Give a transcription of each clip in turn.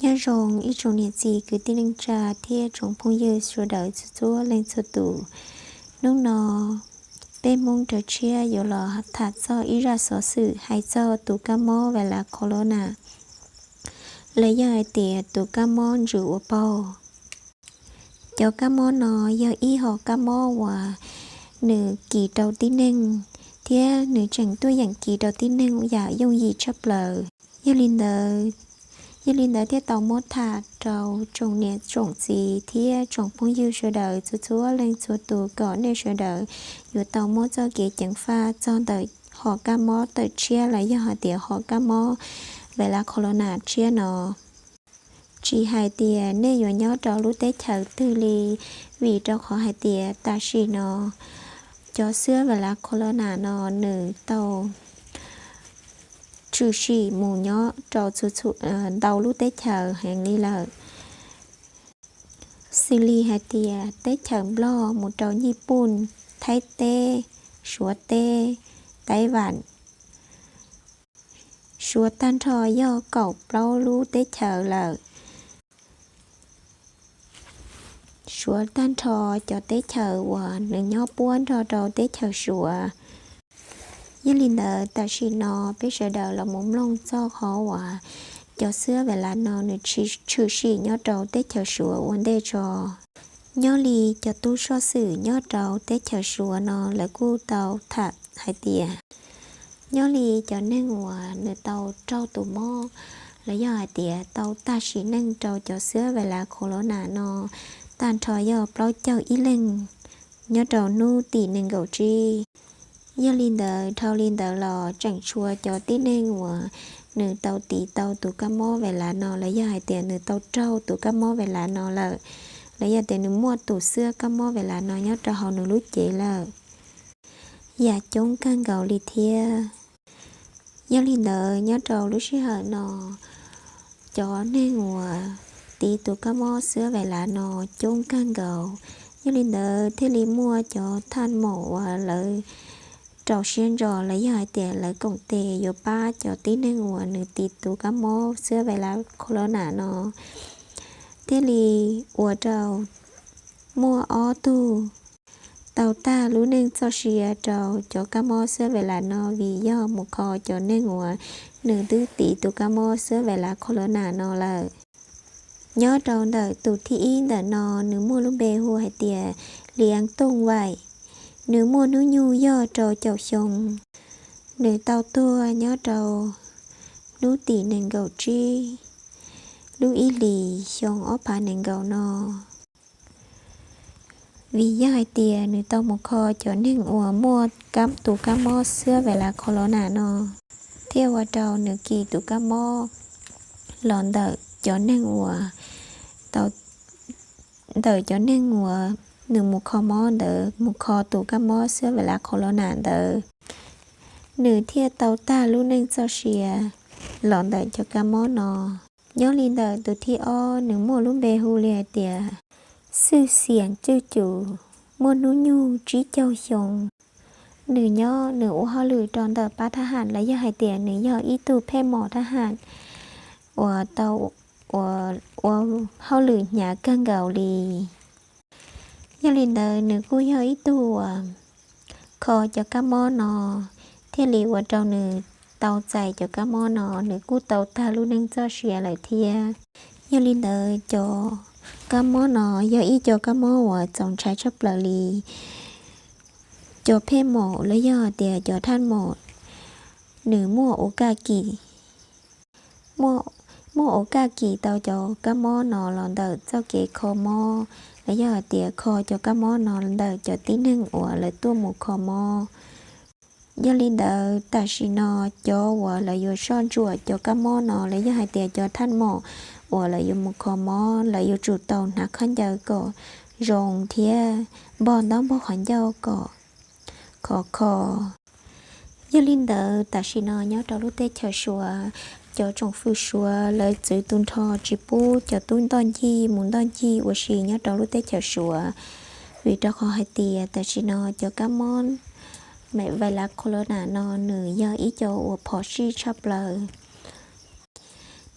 Nyob zoo ib tsoom niam txiv kwv tij neej tsa thiab tsoom phooj ywg sawv daws txhua txhua leej txhua tus. Hnub no peb Hmoob Rau Tshiab yuav los tham txog ib zaj xov xwm hais txog tus kab mob vais lav corona, los yog hais tias tus kab mob ntsws ua paug. Cov kab mob no yog ib hom kab mob uas nws kis rau tib neeg, thiab nws tseem tuaj yeem kis rau tib neeg yam yooj yim tshaj plaws. Yog li ntawd, yog li ntawd thiaj tau muab tham rau tsoom niam tsoom txiv thiab tsoom phooj ywg sawv daws txhua txhua leej txhua tus kom nej sawv daws yuav tau muab txoj kev ceev faj txog ntawm hom kab mob tawm tshiab los yog hais tias hom kab mob vais lav corona tshiab no. Tsis hais tias nej yuav nyob rau lub teb chaws twg li, vim rau qhov hais tias tam sim no cov xwb vais lav corona no nws tau tshwm sim mus nyob rau ntau lub teb chaws heev li lawm, xws li hais tias teb chaws Nplog mus rau Nyij Pooj, Thaib teb, Suav teb, Taiwan. Suav tag nrho yog kaum plaub lub teb chaws lawm. Suav tag nrho cov teb chaws uas nws nyob puab nrog rau teb chaws Suav. Yog li ntawd tam sim no peb sawv daws los mus mloog txog qhov uas cov xwb vais lav no nws tshwm sim nyob rau teb chaws Suav ua ntej tso. Nyob li cov tub soj xwm nyob rau teb chaws Suav no lawv kuj tau tham hais tias nyob li cov neeg uas nws tau raug tus mob los yog hais tias tau tag sim neej rau cov xwb vais lav corona no tag nrho yog plaub caug ib leeg nyob rau hnub tim nees nkaum tsib. Yog li ntawd dhau li ntawd los tseem tshuav cov tib neeg uas nws tau tiv tau tus kab mob vais lav no los yog hais tias nws tau raug tus kab mob vais lav no lawm, los yog tias nws muaj tus xwb kab mob vais lav no nyob rau hauv nws lub cev lawm yam coob kawg nkaus li thiab. Yog li ntawd nyob rau lub sij hawm no cov neeg uas tiv tus kab mob xwb vais lav no coob kawg nkaus. Yog li ntawd thiaj li muaj cov thaj maum uas lawv rau siab ntso los yog hais tias lawv koom tes yuav pab cov tib neeg uas nws tiv tus kab mob xwb vais lav corona no thiaj li ua rau muaj ob tug tau tag lub neej txoj sia rau cov kab mob xwb vais lav no vim yog mus kho cov neeg uas nws twb tiv tus kab mob xwb vais lav corona no lawm. Nyob rau ntawm tus thib ib ntawm no nws muaj lub npe hu hais tias Liav Tooj Vaim, nws muaj hnub nyoog yog rau caum xyoo. Nws tau tuag nyob rau hnub tim nees nkaum tsib lub ib hlis xyoo ob phav nees nkaum no. Vim yog hais tias nws tau mus kho cov neeg uas muaj tus kab mob xwb vais lav corona no thiaj ua rau nws kis tus kab mob los ntawm cov neeg uas, ntawm cov neeg uas nws mus kho mob ntawd, mus kho tus kab mob xwb vais lav corona ntawd, nws thiaj tau tag lub neej txoj sia los ntawm cov kab mob no. Nyob li ntawm tus thib ob nws muaj lub npe hu li hais tias Xwj Xiam Cwj Cum, muaj hnub nyoog tsib caug xyoo. Nws nyob nws ua hauj lwm rau ntawm pab thab ham los yog hais tias nws yog ib tug phej mom thab ham uas tau ua hauj lwm hnyav kawg nkaus li. Yog li ntawd nws kuj yog ib tug uas kho cov kab mob no thiaj li ua rau nws tau txais cov kab mob no, nws kuj tau tag lub neej txoj sia lawm thiab. Yog li ntawd cov kab mob no yog ib co kab mob uas txaus ntshai tshaj plaws li. Cov phej mom los yog tias cov thaj mom nws muaj ua kaj kis muaj ua kaj kis tau cov kab mob no los ntawm txoj kev kho mob los yog hais tias kho cov kab mob no ntawm cov tib neeg uas lawv tuaj mus kho mob. Yog li ntawd tam sim no cov uas lawv yuav soj ntsuam cov kab mob no los yog hais tias cov thaj mom uas lawv yuav mus kho mob lawv yuav tsum tau hnav khaub ncaws kom zoo thiab npog ntaub npog qhov ncauj kom khov kho. Yog li ntawd tam sim no nyob rau lub teb chaws Suav, cov tsoom fwv Suav lawv txwv tu nrho tsis pub cov tub ntoj ncig mus ntoj ncig ua si nyob rau lub teb chaws Suav, vim rau qhov hais tias tam sim no cov kab mob vais lav corona no nws yog ib co uas phom sij tshaj plaws.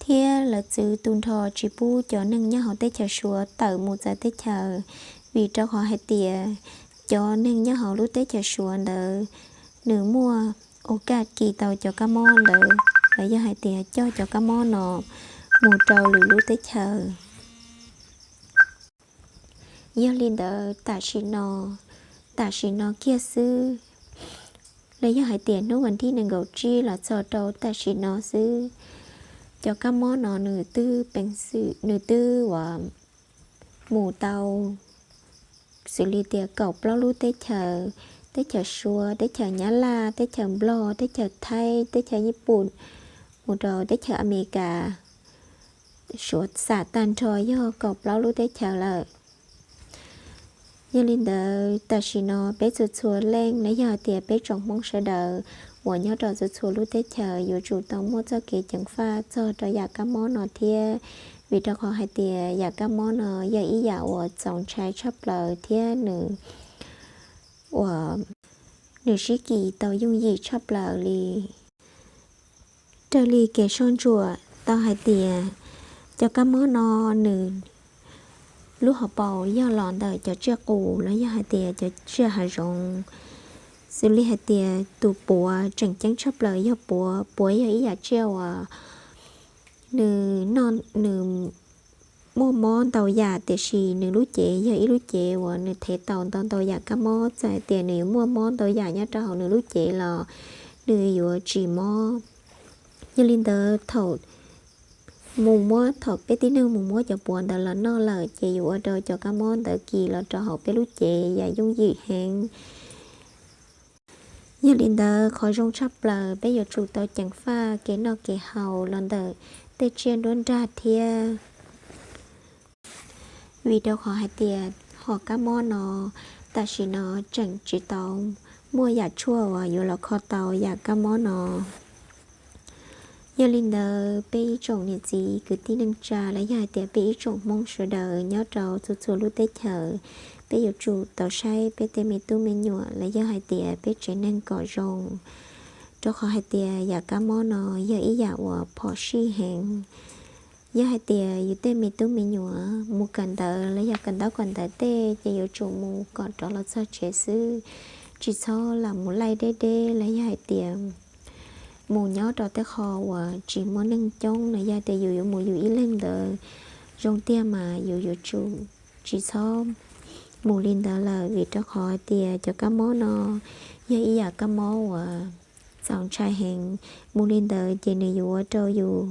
thiab lawv txwv tu nrho tsis pub cov neeg nyob hauv teb chaws Suav tawm mus txawv teb chaws, vim rau qhov hais tias cov neeg nyob hauv lub teb chaws Suav ntawd nws muaj ua kaj kis tau cov kab mob ntawd los yog hais tias coj cov kab mob no mus rau lwm lub teb chaws. Yog li ntawd tam sim no, tam sim no kiag xwb, los yog hais tias hnub vas thib nees nkaum tsib los txog rau tam sim no xwb, cov kab mob no nws twb peev xwm nws twb ua mus tau xws li tias kaum plaub lub teb chaws, teb chaws Suav, teb chaws Nyab Laj, teb chaws Nplog, teb chaws Thaib, teb chaws Nyij Pooj, mus rau teb chaws Amelikas, Suav xam tag nrho yog kaum plaub lub teb chaws lawm. Yog li ntawd tam sim no peb txhua txhua leej los yog hais tias peb tsoom Hmoob sawv daws uas nyob rau txhua txhua lub teb chaws yuav tsum tau muaj txoj kev ceev faj txog rau yam kab mob no thiab, vim rau qhov hais tias yam kab mob no yog ib yam uas txaus ntshai tshaj plaws thiab nws uas nws sib kis tau yooj yim tshaj plaws li. Raws li kev soj ntsuam tau hais tias cov kab mob no nws lub hauv paus yog los ntawm cov tsiaj qus los yog hais tias cov tsiaj hav zoov. Xws li hais tias tus puav tseem ceeb tshaj plaws yog puav, puav yog ib yam tsiaj uas nws noj nws muaj mob ntau yam, tiam sis nws lub cev yog ib lub cev uas nws thev tau ntau ntau yam kab mob, txawm hais tias nws yuav muaj mob ntau yam nyob rau hauv nws lub cev los nws yuav tsis mob. Yog li ntawd thaum mus muab, thaum peb tib neeg mus muab cov puav ntawd los noj lawm ces yuav ua rau cov kab mob ntawd kis los rau hauv peb lub cev yam yooj yim heev. Yog li ntawd qhov zoo tshaj plaws peb yuav tsum tau ceev faj kev noj kev haus los ntawm tej tsiaj nruab nrag thiab, vim rau qhov hais tias hom kab mob no tam sim no tseem tsis tau muaj yam tshuaj uas yuav los kho tau yam kab mob no. Yog li ntawd peb ib tsoom niam txiv kwv tij neej tsa los yog hais tias peb ib tsoom Hmoob sawv daws nyob rau txhua txhua lub teb chaws, peb yuav tsum tau saib peb tej me tub me nyuam los yog hais tias peb tsev neeg kom zoo, rau qhov hais tias yam kab mob no yog ib yam uas phom sij heev. Yog hais tias yus tej me tub me nyuam mus kawm ntawv los yog kawm ntaub kawm ntawv tej ces yuav tsum mus kom rov los txog tsev xwb, tsis txhob lam mus laij deb deb los yog hais tias mus nyob rau tej qho uas tsis muaj neeg coob los yog tias yus yuav mus yus ib leeg ntawd, zoo tiag mas yus yuav tsum tsis txhob mus li ntawd lawm, vim rau qhov hais tias cov kab mob no yog ib yam kab mob uas txaus ntshai heev. Mus li ntawd ces nws yuav ua rau yus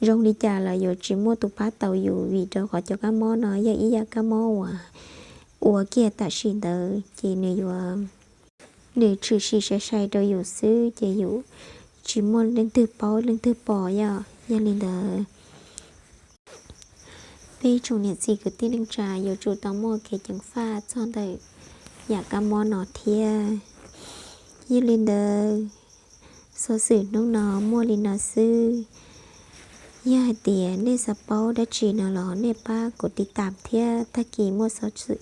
zoo li cas los yuav tsis muaj tus pab tau yus, vim rau qhov cov kab mob no yog ib yam kab mob uas ua kiag tam sim ntawd ces nws yuav, nws tshwm sim sai sai rau yus xwb ces yus tsis muaj leej twg paub leej twg pom yom. Yog li ntawd peb tsoom niam txiv kwv tij neej tsa yuav tsum tau muaj kev ceev faj txog ntawm yam kab mob no thiab. Yog li ntawd xov xwm hnub no muaj li no xwb. Yog hais tias nej xav paub dab tsi no los nej pab kuv tiv tam thiab, tag kis muaj xov xwm,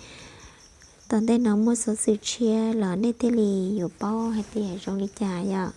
tom ntej no muaj xov xwm tshiab los nej thiaj li yuav paub hais tias zoo li cas yom.